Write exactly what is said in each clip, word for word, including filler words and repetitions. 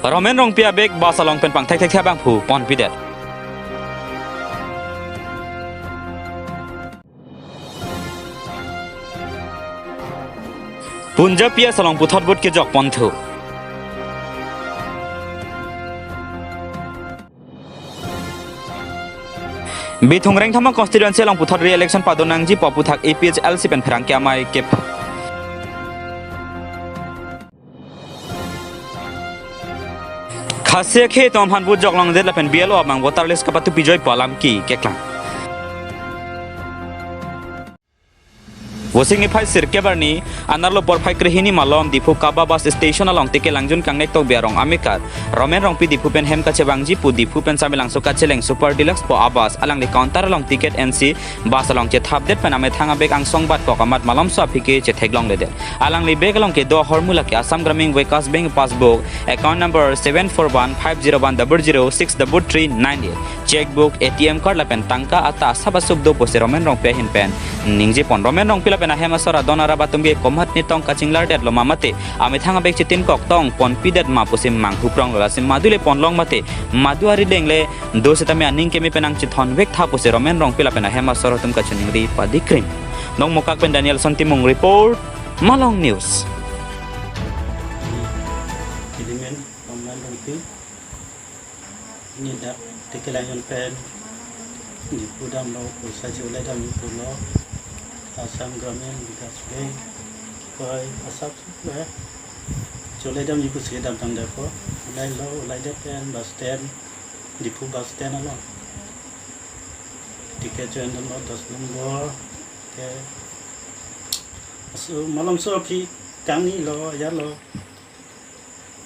Romen Rongpi abag bus along pen pangthekthekthe abangphu ponpidet. Punjab P S along puthot vote kejok ponthu. Bithung Rengthama constituency along puthot re-election padonangji pu aputhak A P H L C pen pherangke amei kep. Khasi akhei atum aphan vote jok longdet lapen B L O abang voter list kapatu pijoi pu alam ke keklang. Vosik niphai sirkep arni, anerlo porphai krehini malom Diphu Kaba bus station along tike langjun kangnek tok biarong amekar Romen Rongpi Diphu pen hem kachevangji pu Diphu pen Samelangso kacheleng Super Deluxe pu abus alangli counter along ticket ensi bus along chethapdet pen amethang abag angsong batkok amat malomso aphi ke chetheklongledet. Alangli bag along kedo ahormu lake Assam Gramin Vikash Bank passbook account number seven four one five zero one double zero six double three nine eight, checkbook, A T M card lapen tangka ata asap asup do pusi Romen Rongpi ahin pen ningjepon. Romen Rongpi lapen ahem asor adon arap atum ke komat ni tong kachinglar detlo ma mate amethang abag chetinkok tong ponpidet ma pusi manghupronglo, lasi madu le ponlong mate madu ari dengle do sitame aning keme pen nangchethonvek tha pusi Romen Rongpi lapen ahem asor atum kachiningri padikrim. Nongmokak pen Danielson Timung report, Malong News. Kilimen, Romen Rongpi. Neli dak tike langjun pen Diphu damlo, poisa chulai damji pulo, Assam Gramin Vikash Bank koi asap sup le chulai damji pusi damtang dako. Ulailo, ulaidet pen bus stand, Diphu bus stand along ticket cho-en damlo, dos nombor ke. Aso malomso aphi kangnilo, ajatlo.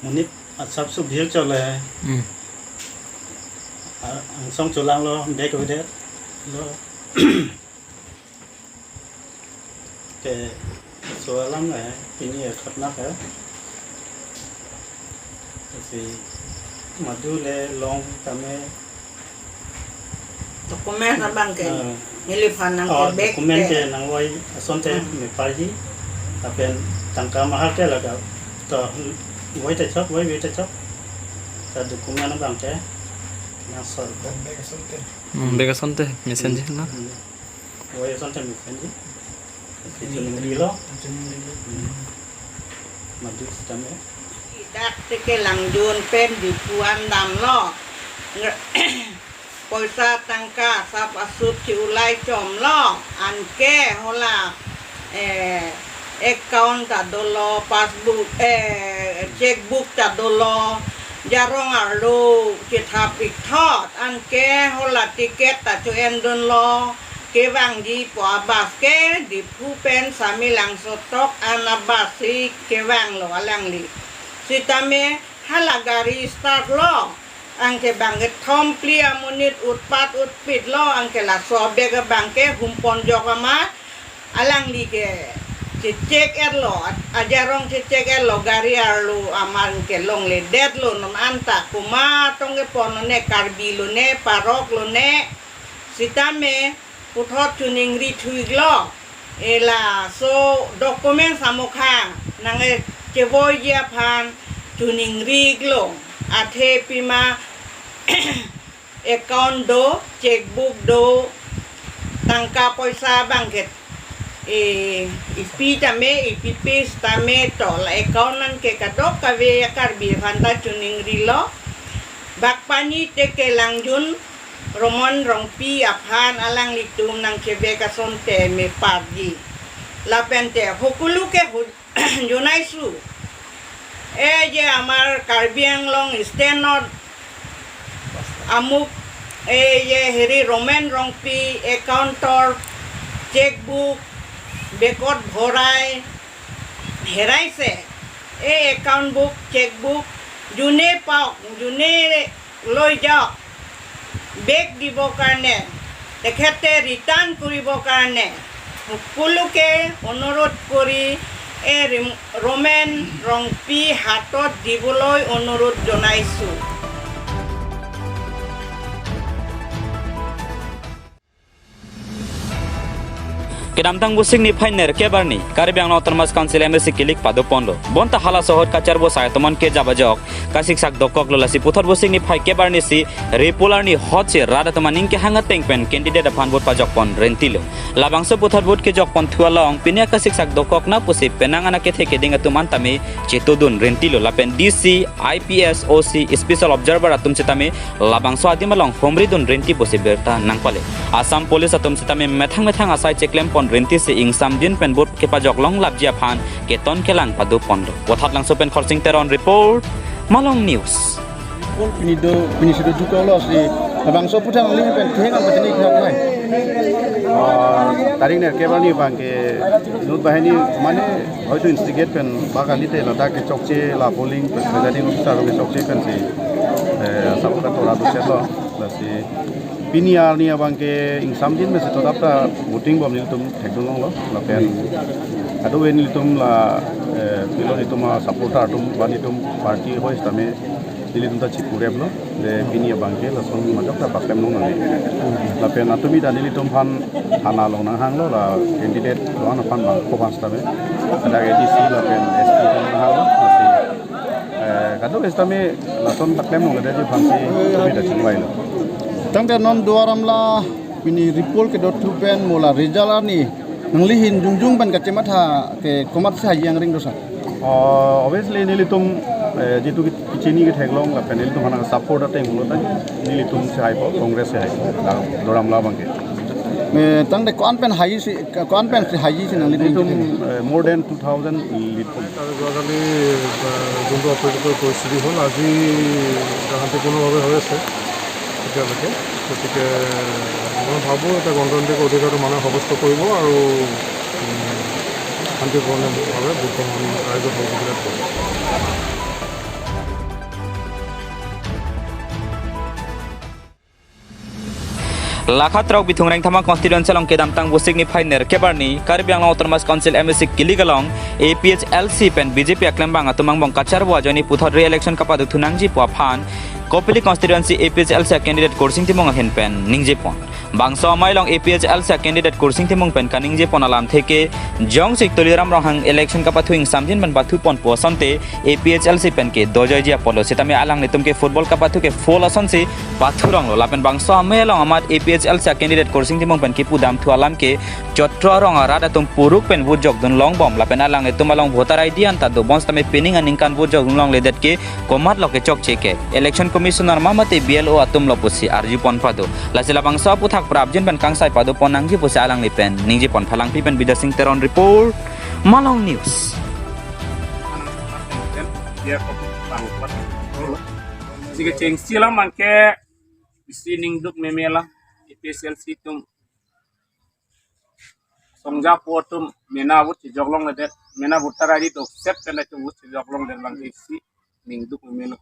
Monit asap sup bhir chole. Hmm. A-, angsong cholanglo, bag avedetlo. Ke so alam, eh, pini khatna ke. Lasi madu le long tame document abang ke, ah, neliphan nang, oh, ke bag document ke, ke nangvoi asonte, hmm, me parji. Lapen tangka mahar ke laga. To voi ta chok, voi, voi ta chok. Ta document abang ke nang sor ko. Bag asonte. Hmm, bag asonte mesenji na. Hmm. Voi asonte mesenji. Lasi chuningrilo. Hmm. Madu sitame. Dak tike langjun pen Diphu an damlo. Nge-, poisa tangka asap asup chiulai chomlo. Anke hala, eh, account ta dolo, passbook, eh, checkbook ta dolo. Jarong arlo chethap ikthot. Anke hala ticket ta cho-endunlo. Kevangji pu abus ke Diphu pen Samelangso tok an abus si kevanglo alangli. Sitame hala gari start lo. Anke bang kethom phli amonit utpat utpitlo, anke laso bag abang ke humpon jok amat alangli ke chechek etlo, a-, ajarong chechek etlo, gari arlo amat ke longledetlo, non anta komat tong kepon lone, Karbi lone, parok lone. Sitame puthot chuningri thuiklo. E laso document samukhang nang e chevoiji aphan chuningriklo. Athe pima account do, checkbook do, tangka poisa abang ke, e, ipi tame, ipi pis tame to la account nang ke kadokave a-Karbi aphan ta chuningrilo. Bak pani tike langjun Romen Rongpi aphan alanglitum nangchevek asonte me parji. Lapen te hokulu ke hu-, jonaisu. E je amar Karbi Anglong Eastern North amuk, e je heri Romen Rongpi account-or checkbook, bekot bhorai, herai se, e account book, checkbook, june paok, june loi jaok, back dibo karne, tekhete return koribo karne, hokuluke onurodh kori, e rim-, Romen Rongpi hatot diboloi onurodh jonaisu. Kedamtang Vosik niphai nerkep arni Karbi Anglong Autonomous Council M A C kilik padoponlo. Bonta halaso ahut kacharbo asai atum an kejap ajok kasiksak dokoklo, lasi puthot Vosik niphai kep arni si repoll arni ahut si rat atum aning kehang ateng pen candidate aphan vote pajokpon rentilo. Labangso puthot vote kejokponthu along pini akasiksak dokok na pusi penang an akethe keding atum an tame chetodun rentilo, lapen D C, I P S, O C, special observer atum sitame labangso adim along humridun renti pusi birta nangpale. Assam Police atum sitame methang methang asai cheklempon renti si ingsamjin pen vote kepajok longlapji aphan keton kelang padoponlo. Vothatlangso pen Khorsing Teron report, Malong News. Pini do, pini si do dukoklo si labangso aputhak nangli pen kehang an pachini kehak nai. Ah, tarik nerkep arni abangke inut banghini mane hoito instigate pen ba kalite ladak kechokche la polling presiding officer kechokche pensi, eh, sabut katora dusetlo, lasi pini arni abangke ingsamjin pensi todap ta voting bom nelitum thekdun longlo, lapen kadokave nelitum la, eh, pilo nelitum asupporter atum ba nelitum party ahoi sitame nelitum ta chipureplo, de pini abangke lason majok ta paklem longnang. Lapen atumi ta nelitum aphan thana along nanghanglo, la candidate doan aphan bang ko bang sitame. Ada A D C lapen S P aphan nanghanglo, lasi, eh, kadokave sitame lason paklem longledetji aphansi tumi ta chingvailo. Tangte non Duar Amla pini repoll kedothu pen mo la result arni nangli ahin jongjong pen kachematha ke komatsi haji angring do sir? Ah, obviously nelitum, eh, jitu ki-, kechini ketheklong lapen nelitum aphan support ateng pulo ta nelitum si haipo, Congress si haipo, la Duar Amla abangke. Eh, tangte ko-an pen haji si, ko-an pensi haji si nangli Nelitum, eh, more than two thousand lead pon. আৰু যোৱাকালি, আহ, যোনটো অপ্ৰীতিকৰ পৰিস্থিতি হ'ল, আজি শান্তিপূৰ্ণভাৱে হৈ আছে এতিয়ালৈকে। গতিকে মই ভাবোঁ, এটা গণতান্ত্ৰিক অধিকাৰটো মানুহে সাব্যস্ত কৰিব আৰু, উম, শান্তিপূৰ্ণভাৱে ভোটগ্ৰহণ ৰাইজৰ সহযোগিতাত কৰিব। Lakha throk Bithung Rengthama constituency along kedamtang Vosik niphai nerkep arni Karbi Anglong Autonomous Council M A C kilik along A P H L C pen B J P aklembang atum angbong kacharbo ajoine puthot re-election kapadothu nangji pu aphan Kopili constituency A P H L C candidate Kursing Timung ahin pen ningjepon. Bangso amei along A P H L C candidate Kursing Timung pen kaningjepon alamthe ke jongsi Tuliram Ronghang election kapathu ingsamjin pen pathuponpo asonte A P H L C pen ke dojoiji apotlo, sitame alanglitum ke football kapathu ke full asonsi pathuronglo. Lapen bangso amei along amat A P H L C candidate Kursing Timung pen kipudamthu alam ke chotro arong arat atum puruk pen vote jokdun longbom, lapen alanglitum along voter I D anta dobom sitame pining aningkan vote jokdun longledet ke komatlo kechokche ke, Election Commissioner ma mate B L O atumlo pusi arjupon pado. Lasi labangso aputhak prapjin pen kangsai padopon nangji pusi alangli pen ningjepon. Phalangpi pen Bidyasing Teron report, Malong News. Sige, chengsi alam abangke isi ningduk meme la, A P H L C atum asongjapo atum mena vote chejok longledet, mena voter I D dokset pen itum vote chejok longledet abangke isi ningduk meme lo.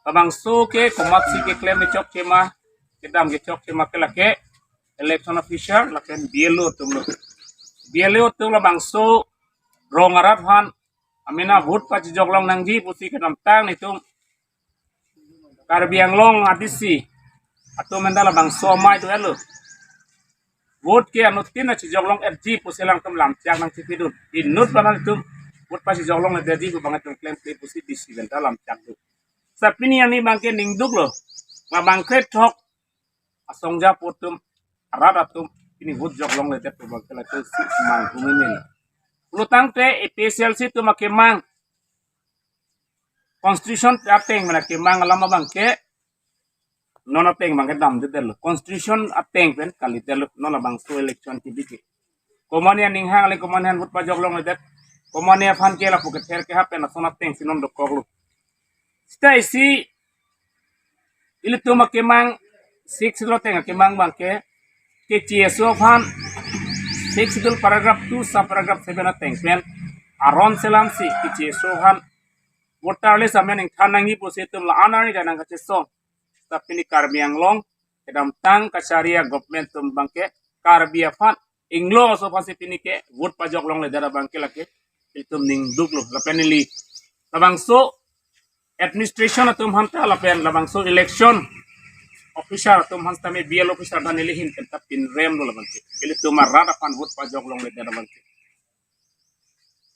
Labangso ke komatsi keklem kechokche ma, kedam kechokche ma ke lake election official lapen B L O atumlo. B L O atum labangso rong arat aphan amena vote pachejok long nangji pusi kedamtang nelitum Karbi Anglong a D C atum anta labangso amei do-etlo. Vote ke anuttin achejok long-etji pusi alangtum lamchak nangchipidun. Inut abang nelitum vote pachejok longledetji pu abang itum klemkle pusi D C anta lamchak do. Sa pini arni abangke ningduklo. Labangke throk asongjapo atum, arat atum pini vote jok longledet pu abangke lake si manghu meme lo. Pulo tangte A P H L C atum akemang, constitution ateng mena kemang alam abangke non ateng abangke damdedetlo. Constitution ateng pen kalidetlo non labangso election kebi ke. Komatne aning hang le komatne aphan vote pajok longledet. Komatne aphan ke lapu kether kehap pen ason atengsi non dokoklo. Sita isi ilitum akemang, Sixth Schedule ateng akemang abangke, K T S O aphan Sixth Schedule paragraph two sub paragraph seven ateng pen aron selamsi K T S O aphan voter list amen ingthan nangji pusi itum la-an arni ta nangkachesong. Tapi pini Karbi Anglong kedamtang kachari a-government atum abangke Karbi aphan, Inglong aso aphansi pini ke vote pajok longledet abangke lake ilitum ningduklo. Lapen neli labangso administration atum aphanta lapen labangso election officer atum aphan sitame B L O officer dan neli ahin pen ta pinrem lo labang ke. Ilitum arat aphan vote pajok longledet labang ke.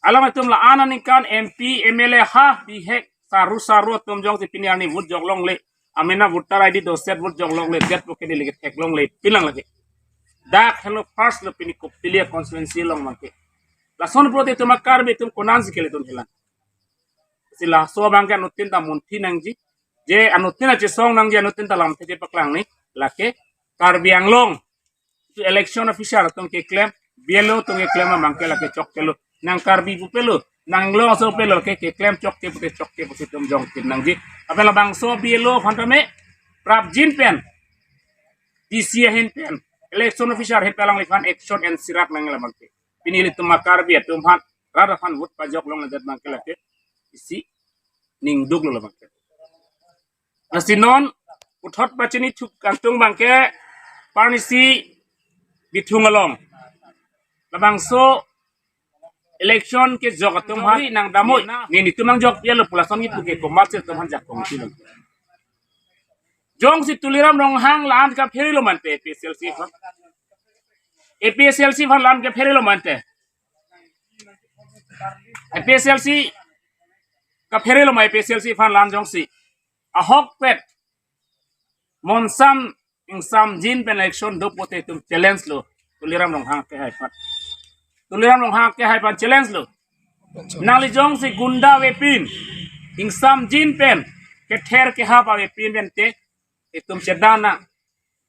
Alanglitum la-an aningkan M P, M L A ha bihek saru saru atum jongsi pini arni vote jok longle, amena voter I D doset vote jok longledet pu ke neli ke theklongle pinlang lake. Dak henlo first lo pini Kopili constituency along abang ke. Lason pulote itum a-Karbi atum konatsi ke ilitum helang. Si laso abang ke anuttin ta munthi nangji. Je anuttin ta chesong nangji, anuttin ta lamthe chepaklangji. Lake Karbi Anglong atum election officer atum keklem, B L O atum keklem abang ke lake chokche lo. Nang Karbi pupe lo, nang Anglong aso pupe lo, ke keklem chokche pute chokche pusi itum jongtin nangji. Lapen labangso B L O aphan tame prapjin pen, D C ahin pen, election officer ahin pen alangliphan action en sirak nang labang ke. Pini ilitum a-Karbi atum aphan, rat aphan vote pajok longledet abang ke lake isi ningduk lo labang ke. Lasi non puthot pachini thup kangtung abang ke Parnisi Bithung along. Labangso election kejok atum aphan nang damnoi. Nelitum nangjok ya lo pu lason kipu ke komatsi atum aphan jakong si lo. Jongsi Tuliram Ronghang la-an kaphere lo mante A P H L C aphan. A P H L C aphan la-an kaphere lo mante. A P H L C kaphere lo ma A P H L C aphan la-an jongsi. Ahokpet monsam ingsamjin pen election do pute itum challenge lo. Tuliram Ronghang akehai aphan. Tuliram Ronghang akehai aphan challenge lo. Nangli jongsi gunda avepin, ingsamjin pen, kether kehap avepin pen te, itum chedan nang.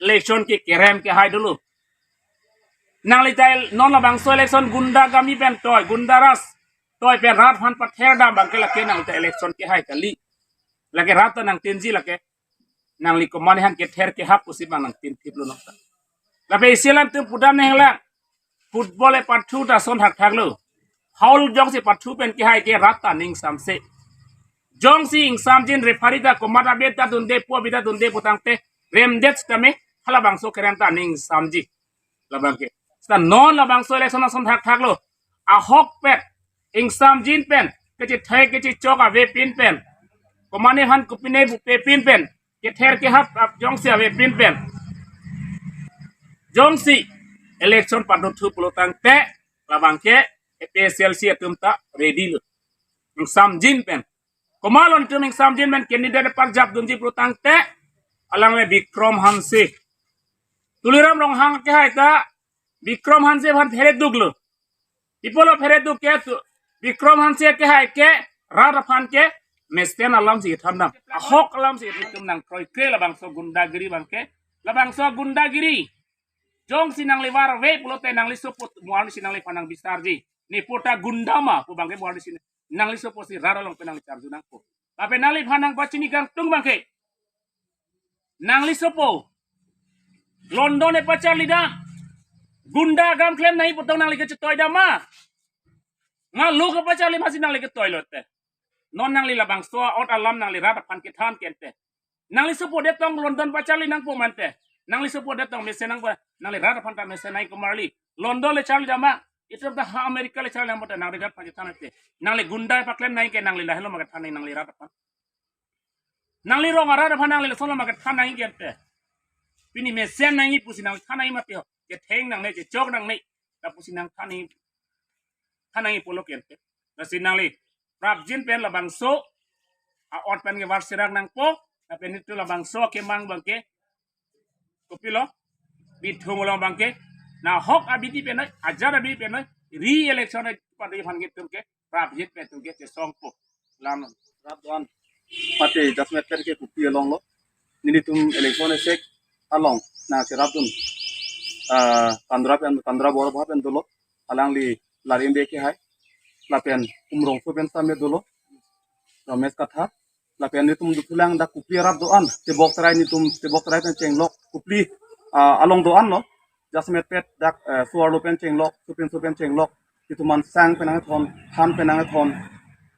Election ke kerem kehai dolo. Nangli tai non labangso election gundagami pen toi, gunda raj toi pen rat aphan patherdam abang ke lake nangli ta election kehai kali. Lake rat ta nangtinji lake. Nangli komane aphan kether kehap pusi abang nangtin thip lo nang ta. Lapen isi alam itum pudam nanglang. Football epathu ta ason thakthak lo. Hall jongsi pathu pen kehai ke rat ta ningsamse. Jongsi ingsamjin referee ta komat abet ta dunde pu abet ta dunde pu tangte remdet tame halabangso kerem ta ningsamji. Labang ke. Seta non labangso election ason thakthak lo. Ahokpet ingsamjin pen, kechethek kechechok avepin pen, komane aphan kopine bupepin pen, kether kehap ap jongsi avepin pen, jongsi election padothu pulo tangte, labang ke A P H L C atum ta ready lo. Ingsamjin pen. Komat lo nelitum ingsamjin pen candidate parjap dunji pulo tangte, alangli Bikram Hanse. Tuliram Ronghang akehai ta Bikram Hanse aphan phereduk lo. Pi apotlo phereduk ke tu, Bikram Hanse akehai ke rat aphan ke mesen alam si thandam. Ahok alam si itum nangkroikre labangso gundagiri abang ke. Labangso gundagiri. Jongsi nangli varve pulote nangli sopo mo arnisi nangliphan nangbisarji. Ne puta gunda ma pu abang ke mo arnisi nangli sopo si rat along pen nangli charju nangpo. Lapen nangliphan nangpachini kangtung abang ke. Nangli sopo London epacharli dam. Gunda agam klem nangji pu tong nangli kechetoi dam ma? Nga lo kepacharli masi nangli ketoi lote. Non nangli labangso ot alam nangli rat aphan kethan kente. Nangli sopo detong London pacharli nangpo mante. Nangli sopo detong mesen nangpo, nangli rat aphan ta mesen nangji komarli. London le charli dam ma? Itum ta ha America le charli dam ma te nangli rat aphan kethan te. Nangli gunda paklem nangji ke nangli lahelo ma kethan nangji nangli rat aphan. Nangli rong arat aphan nangli lason lo ma kethan nangji kente. Pini mesen nangji pusi nangli than nangji mati ho. Ketheng nangne, kechok nangne. Lapusi nangthan nangji, than nangji pulo kente. Lasi nangli prapjin pen labangso a-ot pen kevar sirak nangpo. Lapen itum labangso kemang abang ke kopilo, Bithung along abang ke nahok abidi pen noi, ajat abidi pen noi, re-election noi, padu aphan ke itum ke prapjin pen itum ke chesongpo. Lam. Rap do-an. Mate jasemet pen ke Kuki along lo. Nelitum election esek along nangcherapdun, ah, Tandra pen, Tandra Borba pen dolo. Alangli Larim Bey akehai. Lapen Umrongso pen same dolo. Ramesh Kathar. Lapen nelitum dothulang dak Kuki rap do-an. Tebok Terai nelitum, Tebok Terai pen chenglok. Kuki, ah, along do-an lo. Jasemet pet dak, eh, Suarlo pen chenglok, supin supin chenglok, ituman sang pen nangthon, than pen nangthon,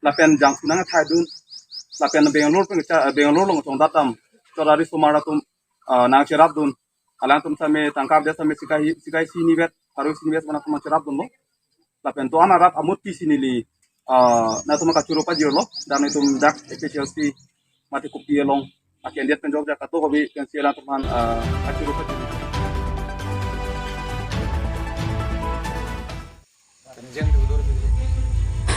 lapen jangsu nangthaidun, lapen Bangalore pen cha, eh, Bangalore along chongdat atum, chorari somar atum, eh, nangcherapdun, alangtum same tangka de same sikai, sikai sini vet, paru sini vet mana atum cherapdun lo, lapen do-an arat amut pi sini li, eh, nangtum kachoro pajirlo, dan itum dak A P H L C mate Kuki along Akendiat pen jokjak kato hobi kan si alantum aphan, ah, achiru pachini.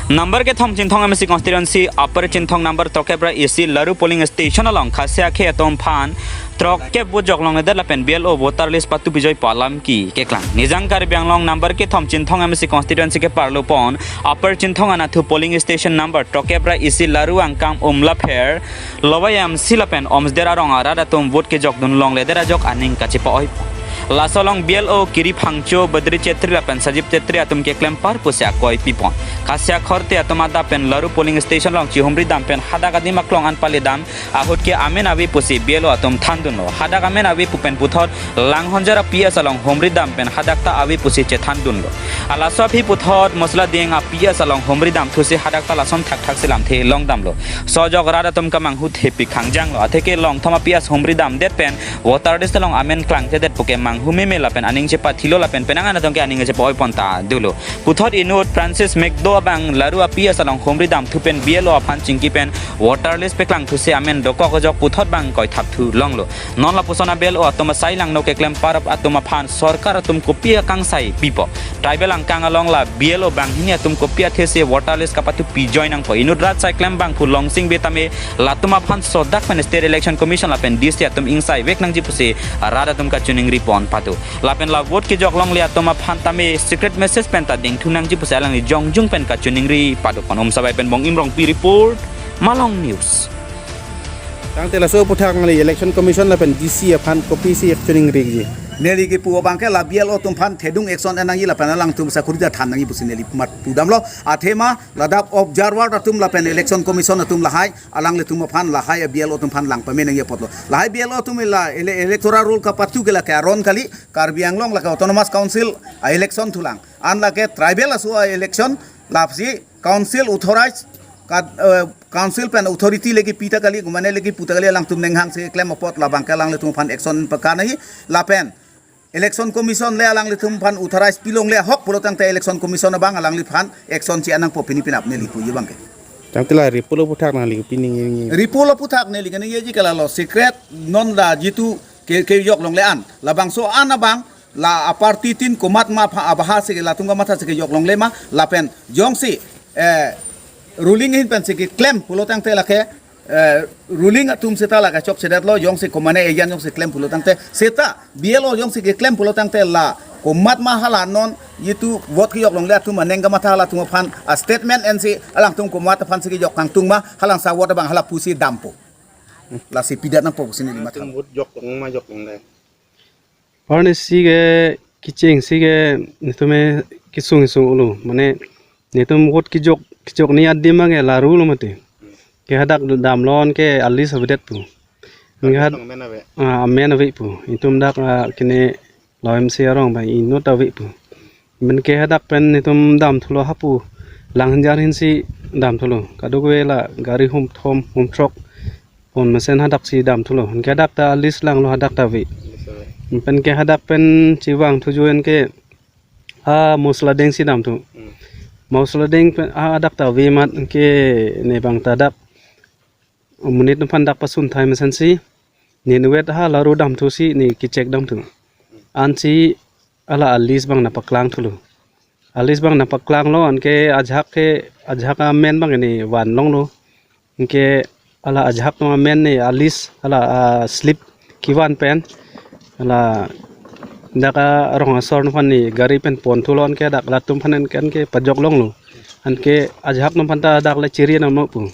Number kethom Chinthong M A C constituency Upper Chinthong number throkep ra isi Laru polling station along khasi akhei atum aphan throkep vote jok longledet lapen B L O voter list patu pijoi pu alam ke keklang. Nijang Karbi Anglong number kethom Chinthong M A C constituency keparlo pon Upper Chinthong anatthu polling station number throkep ra isi Laru angkang Umlapher Lowai M C lapen Omsder arong arat atum vote kejokdun longledet ajok aning kachepa-oi pon. Laso along B L O Kiri Phangcho, Badri Chetri lapen Sajib Chetri atum keklem par pusi akoi pipon. Khasi akhorte atum adap pen Laru polling station along chihumri dam pen hadak adim aklong an pale dam ahut ke amen ave pusi B L O atum thandunlo. Hadak amen ave pu pen puthot Langhonjar a P S along humri dam pen hadak ta ave pusi chethandunlo. Halaso aphi puthot Mosladeng a P S along humri damthusi hadak ta lason thakthak si lamthe longdamlo. Sojok rat atum kamanghu thepik hangjanglo. Atheke Longthom a P S humri damdet pen voter list along amen klangthedet puke manghu meme lapen aning chepathilo lapen penang an atum ke aning chepa-oi pon ta dolo. Puthot inut Francis Mekdo abang Laru a P S along humri damthu pen B L O aphan chingki pen voter list peklangthusi amen dokok ajok puthot bang koithapthu longlo. Non lapuson a B L O atum asai langno keklem par atum aphan sorkar atum kopi akangsai pipo. Tribal angkang along la B L O banghini atum kopi athesi voter list kapatu pijoi nangpo. Inut rat saiklem bangphu Longsing Bey tame latum aphan sodak pen State Election Commission lapen D C atum ingsai vek nangji pusi rat atum kachiningri pon pado. Lapen la vote kejok longle atum aphan tame secret message pen ta dingthu nangji pusi alangli jongjung pen kachiningri pado pon. Umsabai pen Bong Imrongpi report, Malong News. Tangte laso aphuthak nangli Election Commission lapen D C aphan kopisi kachiningri ji? Neli kipu abang ke la B L O atum aphan thedung action en nangji lapen alangtum sakurita than nangji pusi neli mat pudamlo. Athema ladak observer atum lapen Election Commission atum lahai alanglitum aphan lahai a B L O atum aphan lang pame nangji apotlo. Lahai B L O atum la ele-, electoral roll kapatu ke lake aron kali, Karbi Anglong lake Autonomous Council a election thulang. An lake tribal aso a election, lapsi council authorized ka, eh, council pen authority le kipi ta kali, kumane le kipu ta kali, alangtum nenghang si klem apot labang ke alanglitum aphan action pakar nangji lapen Election Commission le alanglitum aphan authorized pilongle ahok pulo tangte Election Commission abang alangliphan action chi-en nangpo pini penap neli puji abang ke. Tangte la report aphuthak nangli pini ngi ngi. Report aphuthak neli kene yeji ke lalo secret non la jitu ke, kejok longle an. Labangso an abang la aparty tin komat ma pha abaha si latum kamatha si kejok longle ma lapen jongsi, eh, ruling ahin pen si keklem pulo tangte lake, eh, ruling atum seta la kachokchedetlo, jongsi komane ejan jongsi klem pulo tangte seta B L O jongsi keklem pulo tangte la komat ma hala non jitu vote kejok longle atum aneng kamatha halatum aphan a statement en si alangtum komat aphan si kejok kangtung ma halangsa vote abang hala pusi dampo. Lasi pidat nangpo pusi neli matha. Atum vote jok long ma jok longle. Parne si ke kiching si ke netum kesung kesung ulu. Mane netum vote kejok kejok ni adim abang ke Laru lo mati. Ke hadak damlo anke a list avedet pu. Anke had-, amen ave. Ah, amen ave pu. Itum dak, ah, kene Law M C arong abang inut ave pu. Anke hadak pen netum damthulo hapu. Langhonjar ahin si damthulo. Kadokave la gari hum thom hum throk pon mesen hadak si damthulo. Anke hadak ta a list langlo hadak ta ave. List ave. Anke hadak pen chevangthu join ke a Mosladeng si damthu. Hmm. Mosladeng pen a hadak ta ave mat anke ne abang ta dak monit aphan dak pasun thai mesen si ne inutvet ha Laru damthusi ne kechek damthu. Ansi hala a list abang nangpaklangthulo. A list abang nangpaklanglo anke ajahak ke ajahak amen abang ne vanlonglo. Anke hala ajahak atum amen ne a list hala a slip kevan pen hala dak arong asor aphan ne gari pen ponthulo anke dak latum aphan anke pajok longlo. Anke ajahak atum aphan ta dak le chiri nangno pu.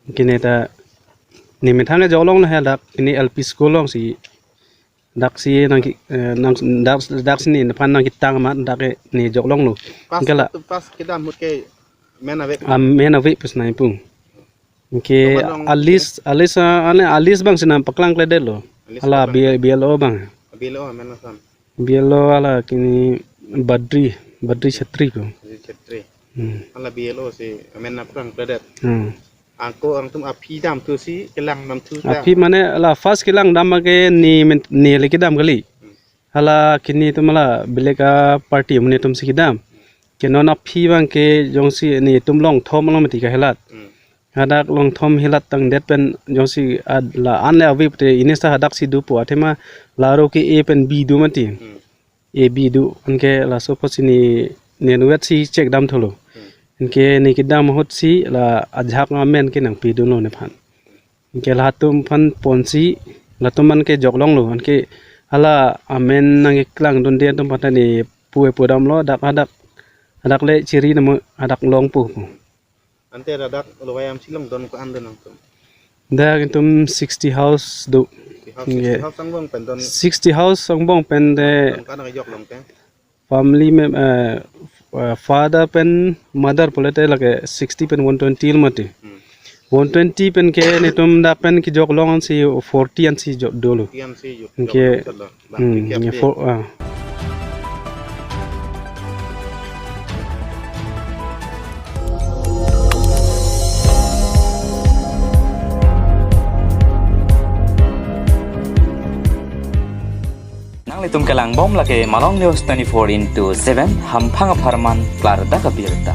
Anke ne ta ne methang jok longlo he dak ne L P school along si dak si nang ki, eh, nang dak, dak si nephan nangketang amat dak ke ne jok longlo. Pas anke la tu pas kedam ahut ke amen ave. Amen ave pus nai pu. Anke a list, a list, ah, ane a list abang si nangpaklangkledetlo. A list hala abang. B-, B L O abang. B L O amen asam. B L O hala kini Badri, Badri Chetri pu. Badri Chetri. Hmm. Hala B L O si amen nangpaklangkledet. Hmm. Ako alangtum aphi damthusi kelang damthu ta. Aphi mane la first kelang dam ke ne men-, ne le kedam kali. Hmm. Hala kini atum la belek a party amonit atum si kedam. Ke non aphi abang ke jongsi netum Longthom along mati kahelat. Hmm. Hadak longthom hilat tangdet pen jongsi ad la an le avi pute inista hadak si dopo athema la aro ke A pen B do mati. Hmm. A B do anke laso apotsi ne ne inutvet si chekdam thulo. Hmm. Anke ne kedam ahut si la ajahak amen ke nangpidunlo nephan. Anke latum aphan ponsi latum anke joklonglo. Anke hala amen nangkeklangdunde atum aphan ta ne pu pu damlo dak hadak hadak le chiri namo hadak longpo pu. Ante ladak Lowai Amsi along don ko-an don nangtum? Dak itum sixty house do. Sixty house, Ye. Sixty house angbong pen don. Sixty house angbong pen de. Don ko-an nangjoklong ke? Family mem, eh, eh, father pen mother pulote lake sixty pen one twenty lo mati. Hmm. One twenty pen ke netum dak pen kejoklong ansi forty ansi jo dolo. Forty ansi jo, Anke joklong chalo. Hmm, Bang, ya, recap for, ah. Nanglitum kelangbom lake Malong News twenty-four into seven, hamphang apharman klardak abirta.